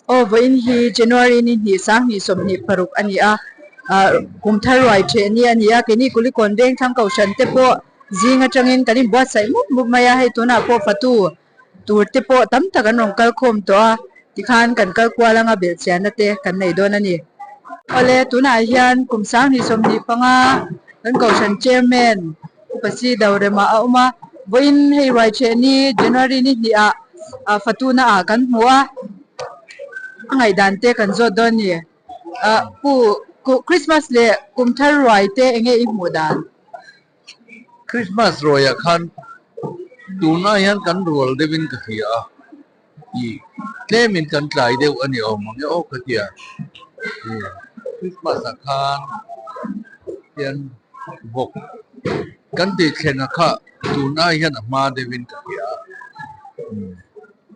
Aw vawiin hi January ni hnih sanghnih 26 a ni a, ah kum thar ruai theh ni a ni a, keini Kulikawn veng thlang kohhran te pawh zing atangin kan inbuatsaih mup mup mai a, hei tunah pawh fatu tur te pawh tam tak an rawn kal khawm tawh a, tikhan kan kal kual anga belhchianna te kan nei dawn a ni. Awle tunah hian kum 2025 kan kohhran chairman Upa Si Dorema a awm a, vawiin hei ruai theh ni January ni hnih ah ah fatuna ah kan hmu a, a ngaihdan te kan zawt dawn a ni. Ah pu Christmas leh kum thar ruai te enge i hmuh dan? Christmas ruaiah khan tunah hian kan rual deuhin ka hria a, ih tlemin kan tlai deuh a ni awm ang e aw ka tia. Ih Christmas ah khan hian vawk kan tih thlen a kha tunah hian a hma deuhin ka hria a.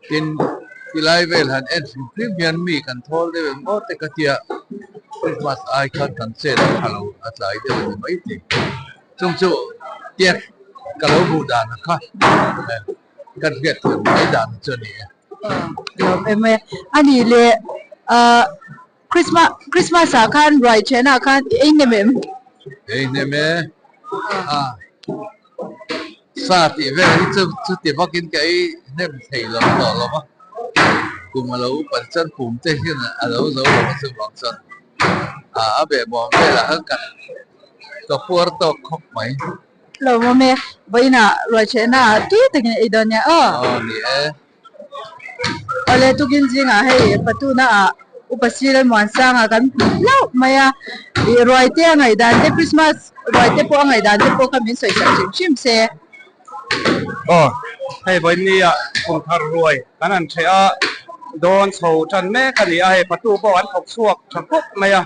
Tin, tilai vel han en hrim hrim hian mi kan thawl deuh em aw te ka tia, Christmas ai khan kan chet a tha lo a tlai deuh a ni maithei. Chung chu tiat ka lo hmuh dan a kha kan hriat thiam mai dan chu a ni e. Lawm em e. A nih leh Christmas Christmas ah khan ruai thianah khan i ei hnem em? Ei hnem e. A. Sa tih vel hi chu chuti vakin ka ei hnem thei lo tawh lo va, kum a lo upat chuan pum te hian a lo zo lo va chuvang chuan a behbawm velah khan ka ka puar tawk khawp mai. Lo awm e, vawiinah ruaichhehna ah tui takin ei dawn nia aw. Aw ni e. Awle tukin zingah hei Patuna ah Upa Sir Muansanga kan hmu hlauh mai a, ih ruai te a ngaihdan te Christmas ruai te pawh a ngaihdan te pawh kha min sawi sak hrim hrim se. Aw hei vawiin ah kum thar ruai kan han ṭheh a, dawn chho ṭan mek a ni a, hei Patu pawh an thawk chhuak ṭha khawp mai a,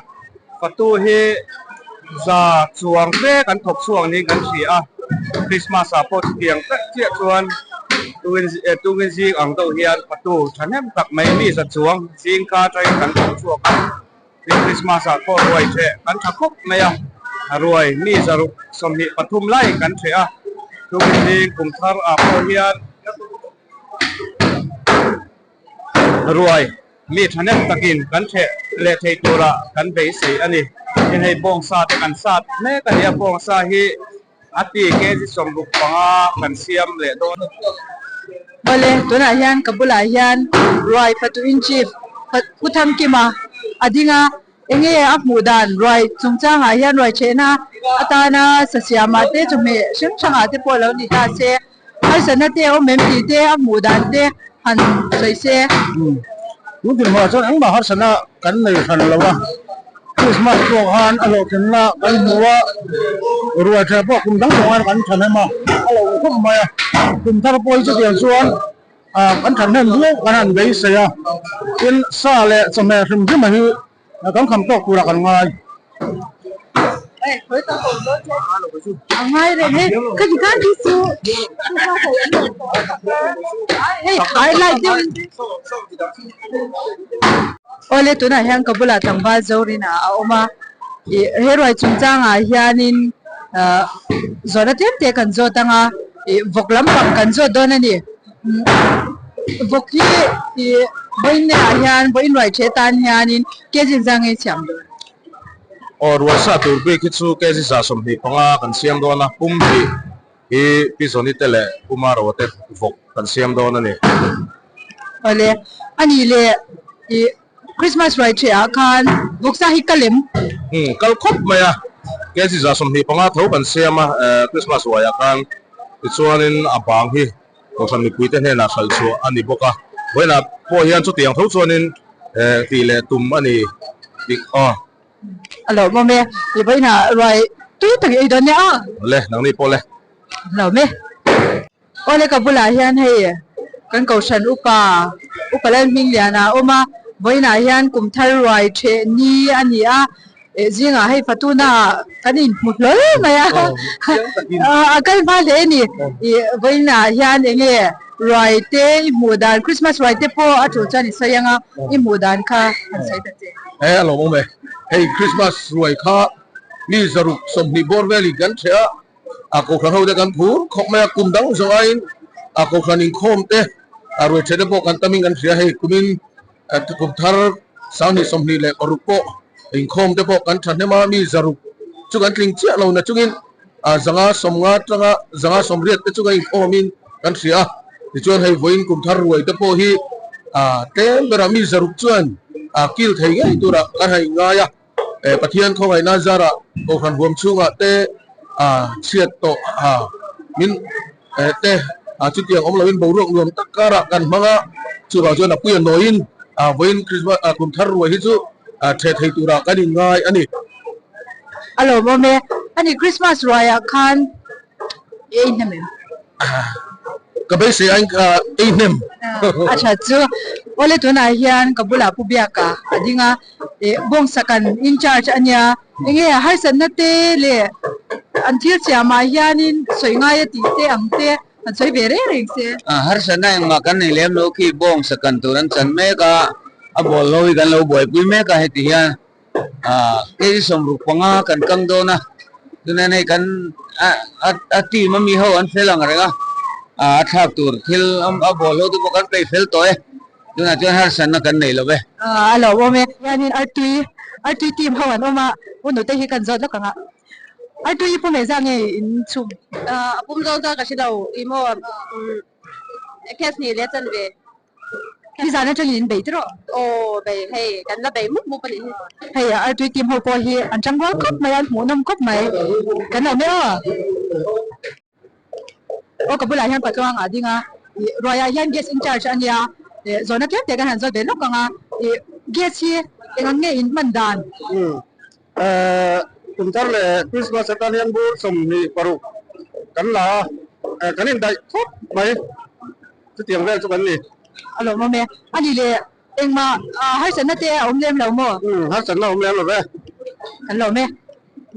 Patu hi za chuang fe kan thawk chhuak niin kan hria a, Christmas ah pawh chutiang vek chiah chuan tungin zing ang deuh hian patu thahnem tak mai mi za chuang zing ka atangin kan thawk chhuak a, tin Christmas ah pawh ruai theh kan tha khawp mai a, ruai mi 123 lai kan theh a, tungin zing kum thar ah pawh hian Ruai, mi thahnem takin kan theh leh thei tura kan beisei a ni. Tin hei bawngsa te kan sat mek a ni a, bawngsa hi a ti kg 65 kan siam leh dawn. Awle, tunah hian ka bulah hian Ruai Fatu in Chief Pu Thangkima a ding a, enge a hmuh dan Ruai chungchangah hian Ruai thehna atana sa siamah te chawhmeh hrang hrangah te pawh lo ni ta se. Harsatna te a awm em tih te a hmuh dan te han sawi se. Tun dinhmunah chuan engmah harsatna kan nei hran lo a, Christmas pawh khan a hlawhtlinna kan hmu a, ruai ṭha pawh kum dang dangah kan ṭhahnem a, a lo khawp mai a, kum thar pawh hi chutiang chuan kan ṭhahnem viau kan han beisei a, tin sa leh chawhmeh hrim hrim a hi Kan kham tawk turah kan ngai. Awle tunah hian ka bulah tlangval Zorina a awm a, ih he ruai chungchangah hianin ah zawhna tlem te kan zawt ang a, ih vawk lampang kan zawt dawn a ni. Vawk hi ih vawiin ah hian vawiin ruai the tan hianin kg zang nge siam dawn? Aw ruai sa tur bik hi chu kg 25 kan siam dawn a, pum hnih hi Pi Zawni te leh Pu Maro te vawk kan siam dawn a ni. Awle, a nih leh ih Christmas ruai the ah khan vawksa hi kal em? Umm kal khawp mai a, kg 25 tho kan siam a Christmas ruai ah khan tichuanin a bang hi Kohhran mipuite hnenah hralh chhuah a ni bawk a, vawiinah pawh hian chutiang tho chuanin tih leh tum a ni dik aw. A lo awm e, i vawiinah ruai tui tak i ei dawn nia aw. Le, nangni pawh le. A lo awm e. Aw le ka bulah hian hei kan Kohhran upa, Upa Lalhmingliana a awm a, vawiinah hian kum thar ruai theh ni a ni a, Eh zingah hei fatuna kan inhmu hlawl mai a, a kal hma hle a ni. Ih vawiinah hian eng nge ruai te i hmuh dan Christmas ruai te pawh a tul chuan i sawi ang a, i hmuh dan kha han sawi ta che. He a lawmawm e, hei Christmas ruai kha mi 120 bawr velin kan ṭheh a, a kohhran ho te kan phur khawp mai a, kum dang zawng aiin a kohhran inkhawm te a ruai ṭheh te pawh kan tamin kan hria hei kumin. Kum thar 2026 pawh inkhawm te pawh kan thahnem a, mi zaruk chu kan tling chiah lo na chungin 550 atanga 580 te chu kan inkhawmin kan hria a. Tichuan hei vawiin kum thar ruai te pawh hi tlem berah mi zaruk chuan kil thei ngei turah kan han inngai a. Pathian khawngaihna zarah Kohhran huam chhungah te chhiat tawh min te chutiang awm loin boruak nuam tak karah kan hmang a, chuvang chuan a puia nawiin vawiin Krismas kum thar ruai hi chu theh thei turah kan inngai a ni. A lawmawm e. Ani Krismas ruaiah khan i ei hnem em? Ka beisei a ei hnem. A tha chu. Awle tunah hian ka bulah Pu Biaka a ding a, eh bawngsakan in charge a nia. Enge harsatna te leh an thil siamah hianin sawi ngai a tih te ang te an sawi ve reng reng se. Harsatna engmah kan nei lem lo khi bawngsakan tur an chan mek a, a ball ho hi kan lo buaipui mek a heti hian. Kei 65 kan kang dawn a, tunah hei kan a team a mi ho an fel ang reng a, a thlak tur thil a ball ho te pawh kan peih fel tawh e, tunah chuan harsatna kan nei lo ve. A lo awm e, hianin artui artui team ho an awm a, u nute hi kan zawt lawk ang a, artui hi pum engzah nge in chhum? A pum zawng chuan ka hre lo, ih maw case nih leh chan ve. Nizan atangin in bei tawh. Aw bei hei kan la bei mup mup a nih hi. Hei artui team ho pawh hi an tangrual khawp mai a, an hmuhnawm khawp mai. Kan lo mai aw. Aw ka bulah hian patluang ah ding a, ih ruaiah hian gas in charge a nia, ih zawhna tlem te kan han zawt ve lawk ang a, ih gas hi eng ang nge in hman dan? Umm kum thar leh Christmas atan hian bur 26 kan la a, kan indaih khawp mai. Chutiang vel chu kan ni. A lawmawm e. A ni le, engmah harsatna te a awm lem lo maw? Umm, harsatna a awm lem lo ve. Kan lawm e.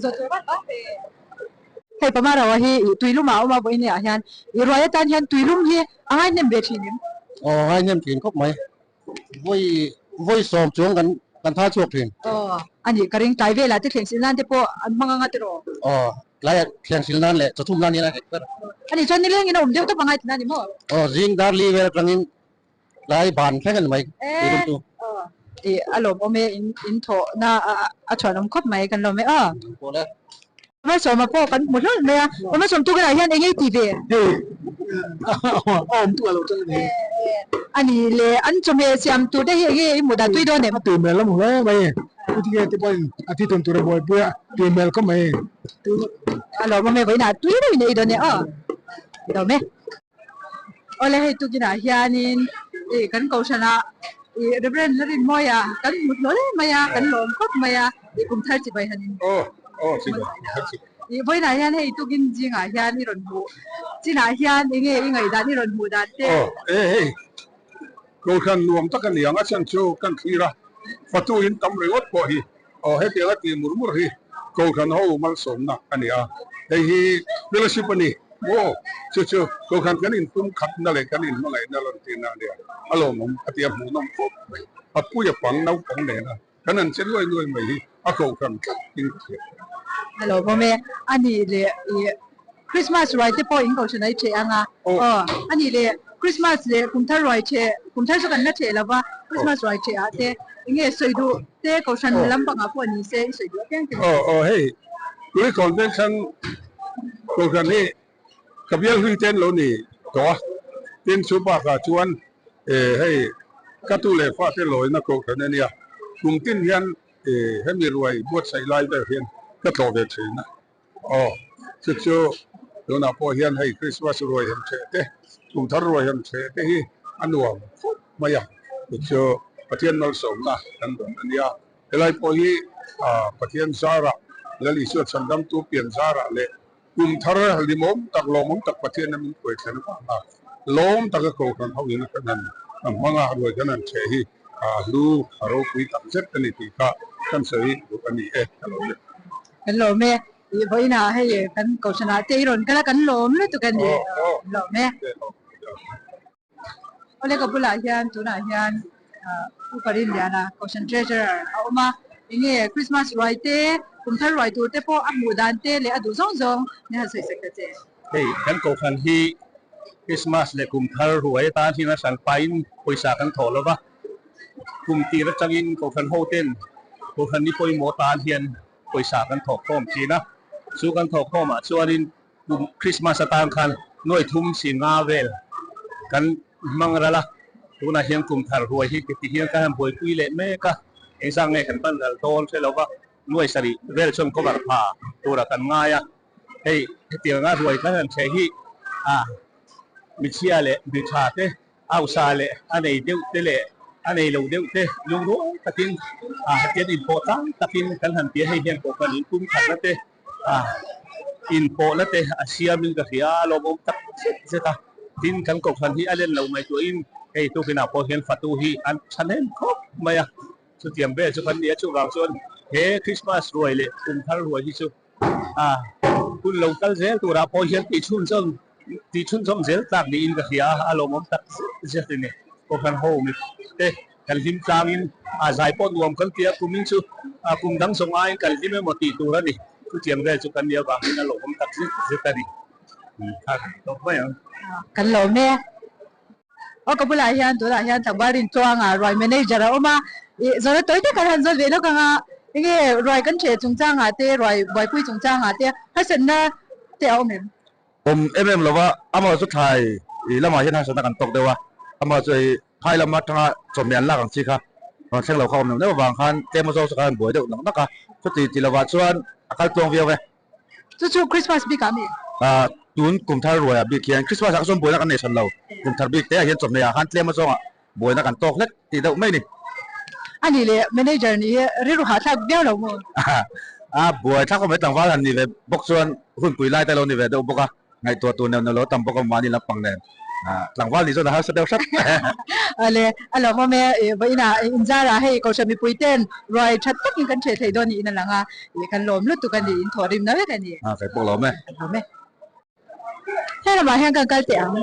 Zawh tur vat vat e. Hei Pamarawa hi ih tuilum ah a awm a vawiin ah hian ih ruai atan hian tuilum hi a ngaihnem ve thin em? Aw, ngaihnem thin khawp mai. Vawi vawi sawm chuang kan kan thar chhuak thin. Aw, a nih ka ring tlai velah te thleng sil nan te pawh an hmang anga tiraw? Aw, tlaiah thleng sil nan leh chawchhum nan hian a hek ber. A nih chuan nilengin a awm deuh tawp angai tina ni maw? Aw, zing dar li vel atangin tlai ban thleng a ni mai tih rum chu. Aw, ih a lawmawm e, in in thawhna a chhuanawm khawp mai kan lawm e aw. Pawh le. Malsawma pawh kan hmu hlawlh mai a, aw Malsawm tu kanah hian eng ei ti ve? Hei a awm tu a lo chang a ni. A ni le, an chawhmeh siam tur te hi eng nge i hmuh dan tui dawn em? A tui hmel lam hle mai e, u tinge te pawhin a thi tawn tur a buaipui a, tui hmel khawp mai e. A lawmawm e, vawiinah tui deuhin a ei dawn e aw, lawm e. Awle hei tukinah hianin ih kan kohhranah ih Reverend Larinmawia kan hmu hlawl mai a, kan lawm khawp mai a, ih kum thar chibai han in ih vawiinah hian hei tukin zingah hian i rawn hmuh chinah hian eng nge i ngaihdan i rawn hmuh dan te. Aw e hei kohhran nuam tak a ni ang a chhan chu kan thlir a, fatu in tam ringawt pawh hi aw hetiang a tih mur mur hi Kohhran ho malsawmna a ni a, hei hi fellowship a ni maw? Chu chu Kohhran kan inpum khatna leh kan inhmangaihna rawn tihna a ni a, a lawmawm a ti a hmuhnawm khawp mai. A pui a pang naupang nena kan han che nuai nuai mai hi a Kohhran tlat in ka hria. A lawmawm e, a nih leh i Christmas ruai te pawh in Kohhran a i ṭheh ang a, aw a nih leh Christmas leh kumthar ruai ṭheh, kumthar chu kan la ṭheh lo va, Christmas ruai ṭheh ah te enge sawi duh te Kohhran lampangah pawh ni se i sawi duh apiang te. Aw aw hei tui convention Kohhran hi ka bial hlui te an lo ni tawh a, tin chu bakah chuan hei ka tu leh fate lawina Kohhran a nia, kum tin hian hemi ruai buatsaih lai ber hian ka tlawh ve thin a. Aw, chu chu tunah pawh hian hei Christmas ruai hem theh te, kum thar ruai hem theh te hi a nuam khawp mai a, chu chu Pathian malsawmna kan dawn a nia. Helai pawh hi Pathian zarah, Lal Isua chhandamtu pian zarah leh kum thar limawm tak, lawmawm tak Pathian a min kuai thlen avanga lawm taka Kohhran ho in kan han hmang a, ruai kan han theh hi a hlu a ropui tak zet a ni tih kha kan sawi duh a ni e ka lo ni. Kan lawm e, ih vawiinah hei kan kohhranah te i rawn kal a, kan lawm lutuk a ni, kan lawm e. Awle ka bulah hian tunah hian Pu Parinliana Kohhran Treasurer a awm a, enge Christmas ruai te, kum thar ruai tur te pawh a hmuh dan te leh a duh zawng zawng min han sawi sak ta che. Hei kan kohhran hi Christmas leh kum thar ruai atan hian a hran pahin pawisa kan thawh lo va. Kum tir atangin Kohhran hoten Kohhran ni pawimawh tan hian pawisa kan thawhkhawm thin a, chu kan thawhkhawmah chuanin kum Krismas atan khan nuai thum si nga vel kan hmang ral a, tunah hian kum thar ruai hi ti hian kan han buaipui leh mek a, engzah nge kan pan ral dawn hre lo va, nuai sarih vel chuan cover pha tura kan ngai a, hei hetianga ruai kan han chhe hi a michhia leh mitha te Hausa leh a nei deuh te leh a nei lo deuh te lungrual takin hetiang inpawh tlang takin kan han ti a, hei hian pawh kan inpum khatna te inpawhna te a siamin ka hria a, lawmawm tak zet zet a. Tin, kan kohhran hi a len lo ngaihtuahin hei tukinah pawh hian fatu hi an thahnem khawp mai a, chutiang vel chu kan ni a, chuvang chuan he Krismas ruai leh kumthar ruai hi chu hun lo kal zel turah pawh hian tihchhunzawm tihchhunzawm zel tlak niin ka hria a, a lawmawm tak zet zet a ni. Kohhran ho te kan hlim tlangin a zai pawh nuam kan ti a, kumin chu kum dang zawng aiin kan hlim emaw tih tur a ni. Chutiang vel chu kan nih avangin a lawmawm tak zet zet a ni. Tawp mai ang. Kan lawm e. Aw ka bulah hian tunah hian tlangval Rintluanga ruai manager a awm a, ih zawhna tawi tak kan han zawt ve lawk ang a, enge ruai kan ṭheh chungchangah te ruai buaipui chungchangah te harsatna te a awm em? Awm em em lova, amah chu thlai lamah hian harsatna kan tawk deuh a, amah chu hei phai lam atanga chawhmeh an lak ang chi kha rawn thleng lo kha awm neuh neuh avang khan tlem azawng chu khan buai deuh nak nak a, chuti ti lovah chuan a kal tluang viau e. Chu chu Christmas bik ah mi? Ah tun kum thar ruai ah bik hian Christmas ah kha chuan buaina kan nei hran lo. Kum thar bik te ah hian chawhmeh ah khan tlem azawng ah buaina kan tawk hlek tih deuh mai ni. A nih leh manager nih hi rilru hahthlak viau lo maw? Ah buai thlak awm mai tlangval han nih ve bawk chuan hunpui lai te lo ni ve deuh bawk a. Ngaihtuah tur neuh neuh lo tam bawk a mahni lampang nen tlangval nih chuan a harsa deuh hrat. Awle, a lawmawm e, vawiinah inzarah hei Kohhran mipui ten ruai that takin kan ṭheh thei dawn niin a lang a, kan lawm lutuk a ni, in thawh rimna vek a ni. A, kei pawh lawm e. Kan lawm e. He lamah hian kan kal teh ang.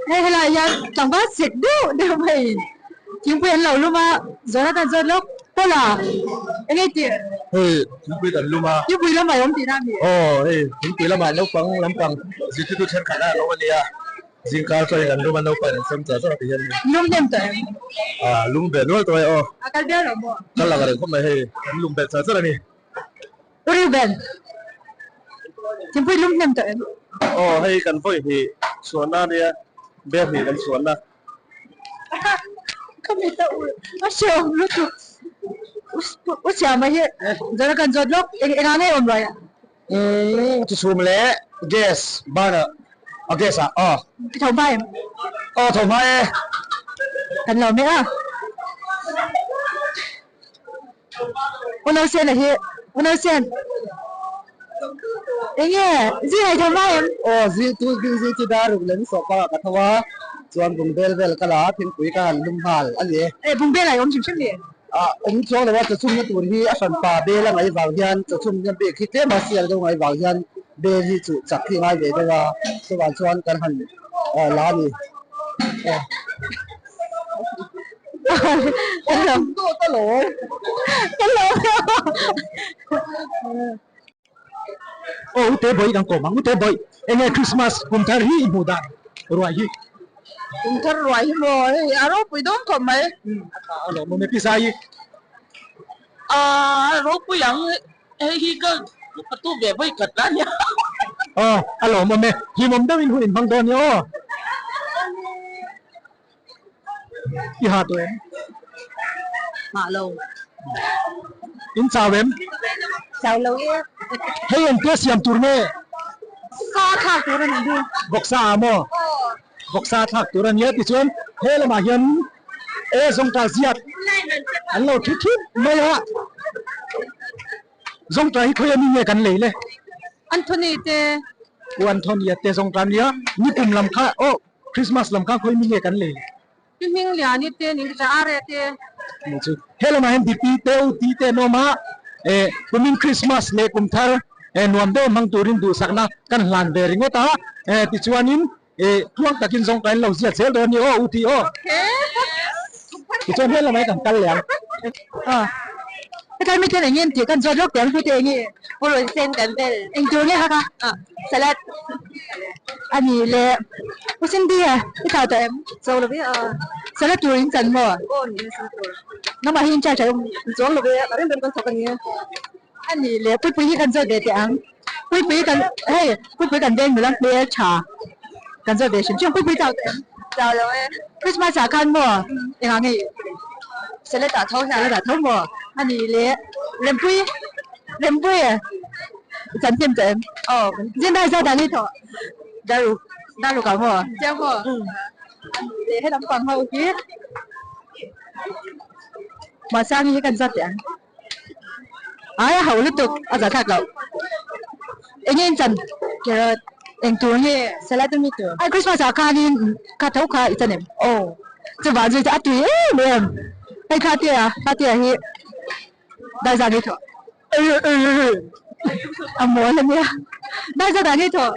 Hei helaiah hian tlangval sek deuh deuh mai thingpui an lo lum a, zawhna kan zawt lawk pawlh a, eng nge tih? Hei thingpui kan lum a. Thingpui lamah i awm tihna a mi? Aw hei thingpui lamah naupang lampang zirtirtu thenkhat a lo a nia, zingkar chuan kan lum a naupang in an sem char char a ti hian. Lum hnem tawh em? Ah lum ve nual tawh e aw. A kal viau lo maw? Kal lang reng khawp mai hei kan lum belh char char a ni. U Reuben, thingpui lum hnem tawh em? Aw hei kan vawi hnih chhuahna ania, bel hnih kan chhuahna. Ka mit a ur a hrehawm lutuk. U Siama hi zara kan zawt lawk, eng engah nge awm ruai a? Umm chhum leh gas burner a gas ah aw. I tho hma em? Aw tho hma e. Kan lo mek a. U Nausen a hi U Nausen enge zing ai tho mai em? Aw zing tu zing zing chu dar ruk leh sawh pangah ka tho a chuan bungbel vel ka la a thingpui ka han lum nghal a ni e. Eh bungbel ai awm hrim hrim ni? Ah awm chuang lo a chawchhumna tur hi a hran pa bel a ngaih vang hian chawchhumna bik hi tlem a sial deuh ngaih vang hian bel hi chu chak hi ngai ve deuh a chuvang chuan kan han la a ni. Aw u te bawi kan kawm ang u te bawi enge Christmas kum thar hi i hmuh dan ruai hi. Kum thar ruai hi maw hei a ropui dawn khawp mai. A lawmawm e pi zai hi. A ropui ang hei hi ka tu ve vawi khat la nia. Aw a lawmawm e hlimawm deuhin hun inhmang dawn nia aw. I ha tawh em? Hah lo. In chau em? Chau lo e. Hei engtia siam tur nge? Sa thlak tur a nih hi. Vawksa ah maw? Vawksa thlak tur a nia tichuan he lamah hian e zawngṭah ziat an lo thi thut mai a. Zawngṭah hi khawi ami nge kan lei le? Anthony te. U Anthony a te zawngṭah nia. Nikum lam kha aw. Christmas lam kha khawi mi nge kan lei? Pi hming lian i te ning ka are te. Ni chu he lamah hian dipi te u ti te an awm a, eh kumin Christmas leh kum thar eh nuam deuh hmang turin duhsakna kan hlan ve ringawt a, eh tichuanin eh tluang takin zawng ka en lo ziat zel dawn a ni aw u ti aw. Tichuan he lamah hi kan kal leh ang. Aw hetlai mi ten eng nge tih kan zawt lawk teh ang hlute eng nge? Purun sen kan vel. Engtur nge hak a? Salad. A nih le U Cindy a i thlah tawh em? Cho lo ve a. Sala tur in chan maw? Aw ni e sala tur. Nangmah hi in charge a awm? Chuang lo ve a, rem rem kan thawk a ni e. A nih le Puipui hi kan zawt ve teh ang. Puipui kan hei Puipui kan veng nula hmel tha kan zawt ve hrim hrim. Puipui chau tawh em? Chau lo e. Christmas ah khan maw engah nge Salad ah tho hian. Salad ah tho maw? A nih le Rempui Rempui chan hnem tawh em? Aw Zindai zat ah ni tawh. Daru Daru ka maw? Chiang maw? A nih le he lampang ho hi Mahsangi hi kan zat teh ang. Ai a ho lutuk a zah thlak loh. Enge in chan carrot eng tur nge salad ami tur. Ai Christmas ah khanin kha tho kha i chan em? Aw chuvang chu a tui em em. Hei kha tia kha tia hi daizan hi thawh a mawl ania daizan ah hi thawh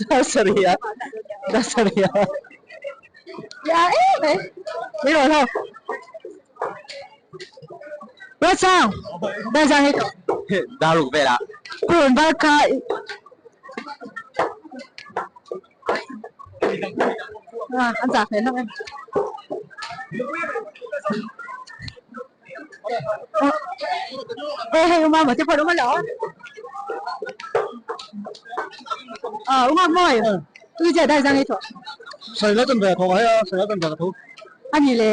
dasariah dasariah ya em mai ni rawh ho. Ruatsang, Daizang hi tawh. Daruk velah. Purun var kha Ah, an zah hmel hlauh em. Ê hei uma mà te pawh uma lo. Ờ uma mawi. Tu je daizang hi tawh. Sai la chan ve thawk a hei a, sai la chan ve ka thu. A ni le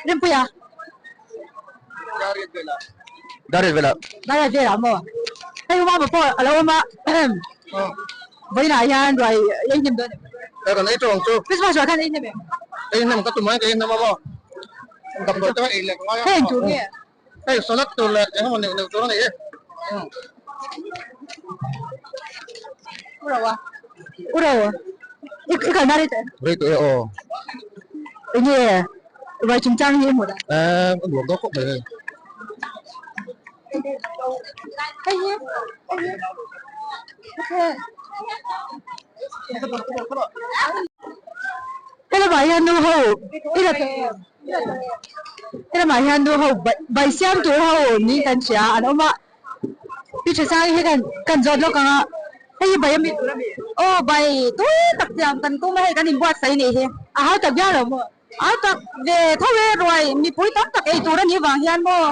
Rinpuia. Dariat velah. Dariat velah. Dariat velah maw? Hei uma pawh a lo awm a. Vawiinah hian ruai ei hnem dawn em? E kan ei tawh ang chu. Christmas ruai khan ei hnem em? Ei hnem ka tum mai ka ei hnem a maw. Damdawi te kha ei leh ka ngai a. Hei eng tur nge? Hei salad tur leh eng emaw neuh neuh tur a ni e. Uro a. Uro. I i kalna rei tawh em? Rei tawh e aw. Enge ruai chungchang hi i hmuh dan? Eh a nuam dawn khawp mai hei. Hei hi hei hi okay. Helamah hian nu ho i la tawh em? Helamah hian nu ho bai siam tur ho niin kan hria an awm a pi tha sang hi kan kan zawt lawk ang a hei hi bai ami tur ami aw bai tui tak chiang kan tum a hei kan inbuatsaih anih hi a hau tak viau lo maw a hau tak ve tho e ruai mipui tam tak ei tur anih vang hian maw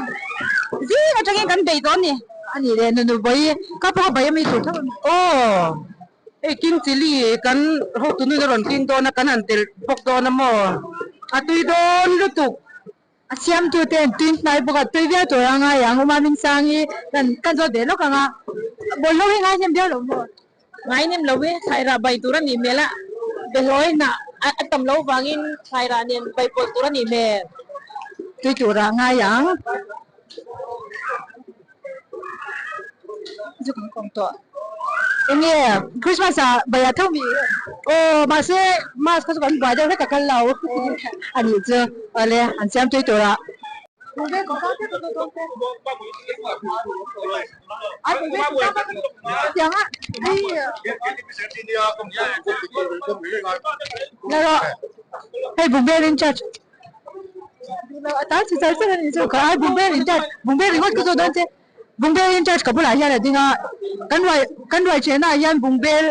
zing atangin kan bei dawn ni ani le nunu bai ka pawh bai ami tur tho ami aw Hei king chilli kan hotu nuin a rawn king dawn a kan han tel bawk dawn a maw? A tui dawn lutuk. A siamtu te an tui hnai bawk a, tui viau tur a ngai ang. Uma Minsang hi kan kan zawt ve lawk ang a, bawlhlo hi ngai hnem viau lo maw? Ngai hnem lo e, thlairah bai tur a nih hmel a, behlawi hnah a tam lo vangin thlairah nen bai pawlh tur a nih hmel. Tui tur a ngai ang. Chu kan kawm tawh. Enge Christmas ah bai ah tho mi aw mahse mask kha chu kan buai deuh hlek a kal lo a nih chu awle an siam tui tur ah. Hei bungbel in charge. A tan chi char char a ni chu ka ai bungbel in charge bungbel ringawt ka zawh dawn che bungbel in charge ka bulah hian a ding a kan ruai kan ruai chhehna ah hian bungbel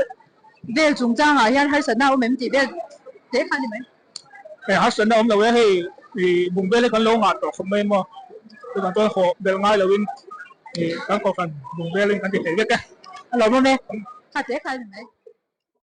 vel chungchang ah hian harsatna a awm em tih vel te kha a ni mai. Hei harsatna a awm lo e hei ih bungbel hi kan lo ngah tawh khawp mai maw chuvang chuan haw belh ngai lo in ih kan kohhran bungbel in kan ti thei vek e. A lawm awm e kha te kha a ni mai.